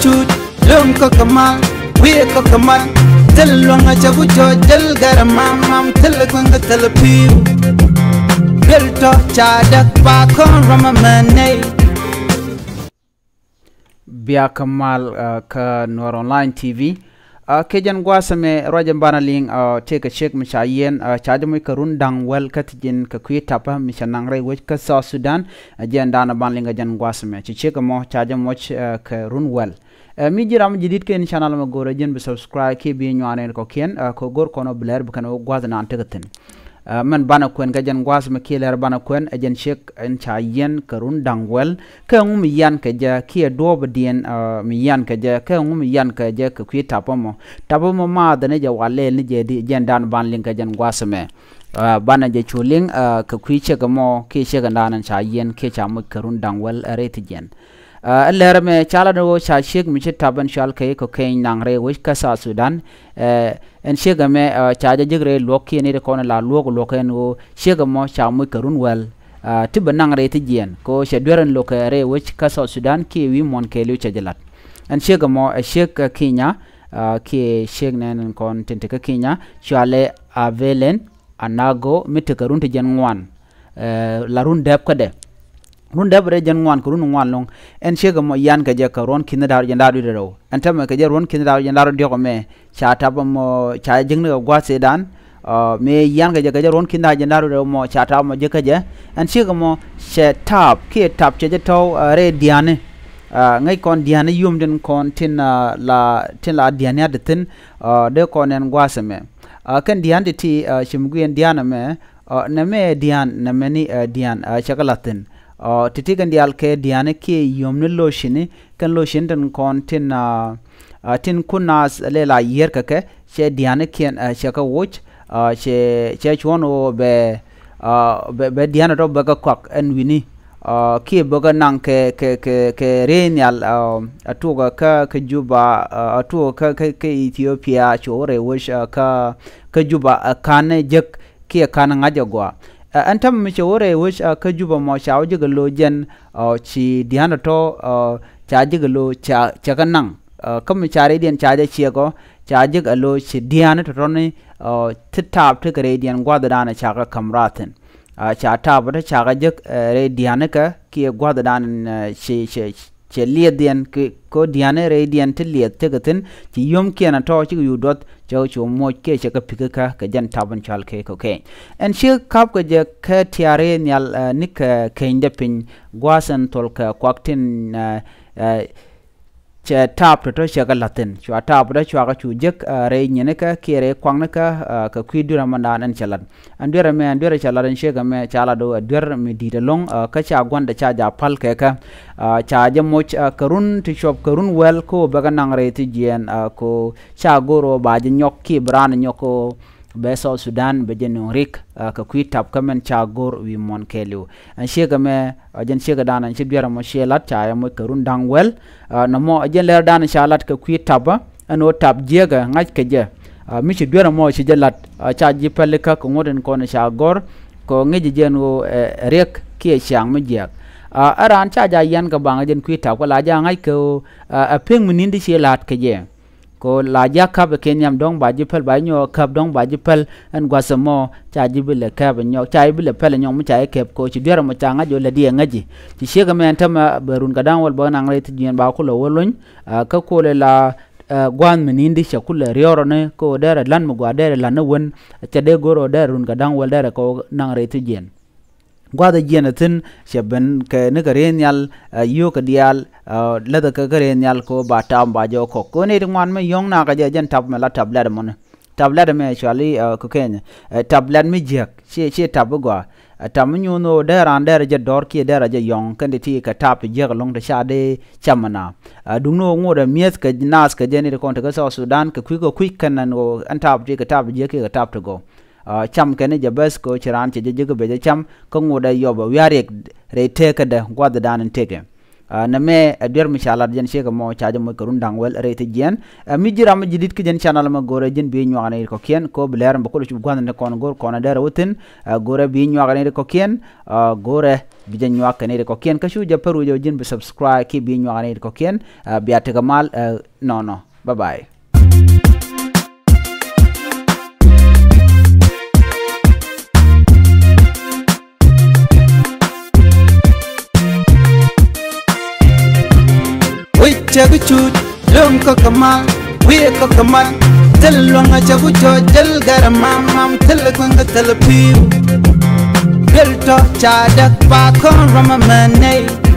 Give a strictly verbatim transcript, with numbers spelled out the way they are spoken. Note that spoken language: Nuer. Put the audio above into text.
Cut luŋ kä kɛ mal, wi̱i̱ kä kɛ mal. Thil luŋ a cɛ ku cɔ jäl gɛr mam mam, thil kueŋ kä thil pi̱w. Thil tɔ ca däk pa kɔn ram a mɛ nɛy. Bia kä mal, uh, kä Nuer Online T V. Uh, kɛ jɛn gua̱a̱th ɛmɛ ruac ɛn banɛ liŋ, uh, tëëkɛ ciek mi ca yiɛn, uh, ca jɛ moc kɛ run da̱ŋ wäl kä thi̱ji̱n kɛ kui̱ tapä mi ca naŋ rɛy wec kä South Sudan. Uh, jɛn da̱a̱n ɛ banɛ liŋ kɛ jɛn gua̱a̱th ɛmɛ ci ciek ɛmɔ ca jɛ moc, uh, kɛ run wäl. Uh, mi ji̱ ram ji̱ di̱t kɛn channel ɛmɛ go̱o̱rɛ ji̱n bi subscribe kiɛ bi nyuan rɛn kɔ̱kiɛn, uh, kɛ go̱o̱r kɔn ɔ bi lɛr bi kɛn ɔ gua̱a̱th naan tekɛ thi̱n. Uh, mɛn banɛ kuɛn kɛ jɛn gua̱a̱th ɛmɛ kiɛ lɛr banɛ kuɛn ɛ jɛn ciek ɛn ca yiɛn kɛ run da̱ŋ wäl. Kä ɛŋu mi yian kɛ jɛ kiɛ duɔ̱ɔ̱pdiɛn, uh, mi yian kɛ jɛ, kä ɛŋu mi yian kɛ jɛ kɛ kui̱ tapä mɔ. Tapä mɔ maath ni jɛ wa lɛl ni jɛ di jɛn da̱a̱n banɛ liŋ kɛ jɛn gua̱a̱th ɛmɛ. Uh, banɛ jɛ cu liŋ, uh, kɛ kui̱ ciek ɛmɔ kiɛ ciek ɛn da̱a̱n ɛn ca yiɛn kiɛ ca moc kɛ run da̱ŋ wäl, uh, rɛy thi̱ji̱n. Uh, ɛ lɛr ɛmɛ ca lat ni ɣöö ca ciek mi ci tap ɛn cɔal kɛ i̱ cocaine naŋ rɛy wec kä South Sudan. Uh, ɛn ciek ɛmɛ, uh, ca jɛ jek rɛy luɔ̱k kiɛ ni ti kɔn la luɔ̱k luɔ̱k ɛn ɣöö ciek ɛmɔ ca moc kɛ run wäl. Uh, ti bɛ naŋ rɛy thi̱jiɛn kɛ ɣöö cɛ duer ɛn lo̱kɛ rɛy wec kä South Sudan kiɛ wi̱i̱ muɔ̱n kɛɛliw cɛ jɛ lat. Ɛn ciek ɛmɔ ɛ ciek, uh, Kenya, uh, kiɛ ciek nɛn ɛn kɔn tin te kä Kenya cɔalɛ Avelen Anago mi tekɛ run ti jɛn ŋuan. Eh, la run dɛp kädɛ. Run dɛp rɛ jɛn ŋuan kɛ run ŋuan loŋ. Ɛn ciek ɛmɔ yian kɛ jɛ kɛ ruɔ̱n ki̱n da̱r jɛn da̱r wi̱cdɛ rɛw. Ɛn tämɛ kɛ jɛ ruɔ̱n ki̱n da̱r jɛn da̱r diɔ̱k ɛmɛ ca tap ɛmɔ ca jek ni kɛ gua̱a̱th sedan. Uh, mi yian kɛ jɛ kɛ jɛ ruɔ̱n ki̱n da̱r jɛn da̱r wi̱cdɛ rɛw mɔ ca tap ɛmɔ jek kɛ jɛ. Ɛn ciek ɛmɔ cɛ tap kiɛ tap cɛ jɛ tɔ̱w, uh, rɛ dia̱a̱ni. Uh, ŋäc kɔn dia̱a̱ni yom tin kɔn tin, uh, la tin la dia̱a̱ni a di thi̱n. Uh, dee kɔn ɛn gua̱a̱th ɛmɛ. Uh, kɛn dia̱a̱n ti ti, uh, ci mi guiɛn dia̱a̱n ɛmɛ, uh, nɛ mɛ dia̱a̱n nɛ mɛ ni, uh, dia̱a̱n, uh, cɛ kɛ la̱th thi̱n. Uh, ti ti kɛn diaal kɛ dia̱a̱n kiɛ yom ni lo̱cini kɛn lo̱cini tin kɔn tin, uh, uh, tin kun naath lɛ la yiër kɛ kɛ cɛ dia̱a̱n kiɛn, uh, cɛ kɛ woc, uh, cɛ, cɛ cuɔ̱n ɣöö bɛ, uh, bɛ, bɛ dia̱a̱n tɔ bɛ kɛ kɔak ɛn wi̱ni. Uh, kiɛ bäkɛ naŋ kɛ, kɛ, kɛ, kɛ rɛy nhial, uh, a tuɔɔkä kä, kä Juba, uh, a tuɔɔkä kä, kä, kä Ethiopia, cu rɛy wec, uh, kä, kä Juba, uh, ka̱n jek kiɛ ka̱n ŋa̱c agɔaa. Uh, ɛn täämɛ mi cu rɛy wec, uh, kä Juba mɔ ca wä jek a lo̱ jɛn, uh, ci dia̱a̱n tɔ̱tɔ̱, uh, ca jek a lo̱ ca, ca kɛ naŋ. Uh, kä mi ca rɛydiɛn ca jɛ ciɛk ɔ, ca jek a lo̱ ci dia̱a̱n tɔ̱tɔ̱ni, uh, ti taap tekɛ rɛydiɛn gua̱thdan ca kɛ käm raar thi̱n. Uh, ca taap tɔ̱ ca kɛ jek, uh, rɛydiɛn kɛ kiɛ gua̱thdan, uh, ci, ci, ci liɛthdiɛn kɛ, kɛ dia̱a̱n rɛydiɛn ti liɛth tekɛ thi̱n, ci yomkiɛn a tɔ̱ cikɛ yut duɔth, cɛ cu moc kiɛ cɛ kɛ pi̱k kä kɛ jɛn taap in cɔal kɛ cocaine. Ɛn ci ka̱p kɛ jɛ kɛ tia̱a̱r rɛy nhial, uh, ni kɛ keny dee piny gua̱a̱th ɛn thol kɛ kuak tin, uh, uh, cɛ taap tɔ̱tɔ̱ cɛ kɛ la̱th thi̱n. Cua taap tɔ̱tɔ̱ cua kɛ cu jek, uh, rɛy nyinikä kiɛ rɛy kuaknikä, uh, kɛ kui̱ duer ɛmɛndan ɛn cɛ la̱t. Ɛn duer ɛmɛ, ɛn duer cɛ la̱t ɛn ciek ɛmɛ, ca la̱t ɣöö ɛ duer mi di̱i̱t ɛlɔ̱ŋ, uh, kä ca gua̱ndɛ ca ja̱ päl kɛ kɛ. Uh, ca jɛ moc, uh, kɛ run ti cuɔp kɛ run wäl kä ɣöö bɛ kɛ naŋ rɛy thi̱jiɛn, uh, kɛ ɣöö ca go̱r ɣöö ba jɛ nyɔk kiɛ bi raan nyɔk kɛ ɣöö bɛ South Sudan bɛ jɛ nööŋ rik, uh, kɛ kui̱ tap kä mɛn ca go̱r wi̱i̱ muɔ̱n kɛɛliw. Ɛn ciek ɛmɛ, uh, jɛn ciek ɛ da̱a̱n ɛn ci duer ɛmɔ ciɛ la̱t ca jɛ moc kɛ run da̱ŋ wäl. Uh, nɔmɔ ɛ jɛn lɛr da̱a̱n ca la̱t kɛ kui̱ tapä, ɛn ɣöö tap jiäkä ŋa̱c kɛ jɛ. Uh, mi ci duer ɛmɔ ci jɛ la̱t, uh, ca ji̱ pälikä kɛ ŋot in kɔn ca gɔ̱r, kɛ ŋi̱c jɛ ɛn ɣöö, uh, riɛk kiɛ ciaŋ mi jiääk. Uh, ɛ raan ca jɛ yian kɛ baŋ ɛ jɛn kui̱ tap kɛ la jɛ ŋa̱c kɛ ɣöö, uh, ɛ pek mi ni̱n ti ci la̱t kɛ jɛ. Kɛ ɣöö la ji̱ a käp ɛ kɛ nhiam dɔ̱ŋ ba ji̱ päl, ba ji̱ nyɔk ɛ käp dɔ̱ŋ ba ji̱ päl, ɛn gua̱th ɛmɔ ca ji̱ bi lɛ käp ɛ nyɔk, ca ji̱ bi lɛ päl ɛ nyɔk mi ca ji̱ käp kɛ ɣöö ci duer ɛmɔ ca ŋa̱c ɣöö lätdi ɛ ŋäci. Ci ciek ɛmɛ ɛn täämɛ bɛ run kɛ da̱ŋ wäl bä naŋ rɛy thi̱jiɛn ba kulɛ wä lony, uh, kä kulɛ la, uh, gua̱a̱th mi ni̱n ti cɛ kulɛ riɔrɔni kɛ ɣöö derɛ la̱t mi gɔaa derɛ la̱t ni wen, cɛ dee go̱r ɣöö derɛ run kɛ da̱ŋ wäl derɛ kɛ ɣöö naŋ rɛy thi̱jiɛn. Gua̱a̱th ɛ jiɛn ɛ thi̱n cɛ ben kɛ ni kɛ rɛy nhial, uh, yio̱o̱kɛ diaal, uh, läthɛ kɛ kɛ rɛy nhial kɛ ɣöö ba tap ba jɛ kɔk. Kɛ ɣöö nɛy ti ŋuan mi yɔ̱ŋ nakä jɛ jɛn tap mɛ la tap lɛt ɛmɔni. Tap lɛt ɛmɛ cɔali, uh, cocaine. Uh, tap lɛt mi jiäk, ciɛ, ciɛ tap bi gɔaa. Uh, tap mi nyuuth ɣöö dee raan dee rɛ jɛ dɔ̱r kiɛ dee rɛ jɛ yɔ̱ŋ, kɛn ti ti kɛ tap ti jiäk ɛlɔ̱ŋ ti ca dee cam ɛna. Uh, duŋni ɣöö ŋot ɛ mi̱eth kɛ naath kɛ jɛ nɛy ti kɔn te kä South Sudan kɛ kui̱ kɛ kui̱ kɛn ɛn ɣöö ɛn tap ti kɛ tap ti jiäk kiɛ kɛ tap ti gɔw. Uh, cam kɛn jɛ bäth kɛ ɣöö ci raan cɛ jɛ jek bɛ jɛ cam, kä ŋot ɛ yɔp ɛ wi̱i̱ a riɛk rɛy tëkädɛ gua̱thdan in tëkɛ. Ɛ, nɛmɛ ɛ duer mi ca lat jɛn ciek ɛmɔ ca jɛ moc kɛ run da̱ŋ wäl rɛy ti jiɛn. Ɛ, mi ji̱ ram mi ji̱ di̱t kä jɛn channel ɛmɔ, go̱rɛ ji̱n bi nyuak ni ri kɔ̱kiɛn, kɛ ɣöö bi lɛr ɛn bɛ kulɛ cup gua̱th ni kɔn go̱r kɔn ɛ dɛr ɛ wä thi̱n. Ɛ, go̱rɛ bi nyuak ni ri kɔ̱kiɛn. Ɛ, go̱rɛ bi jɛ nyuak kɛ ni ri kɔ̱kiɛn. Kä cu jɛ pär wi̱c ɛ ɣöö ji̱n bi subscribe kiɛ bi nyuak ni ri kɔ̱kiɛn. Ɛ, bia tekɛ mal, ɛ, nɔnɔ. Bye bye. Wi̱c cɛ bi cuc, lo̱ŋ kɔk kɛ mal, wi̱i̱ kɔk kɛ mal. Thil luäŋ a cɛ bi cɔc, thil gɛr a mam mam, thil kueŋ kɛ thil pi̱i̱. Thil tɔ ca däk ba kɔn rɔm a mɛn nɛy.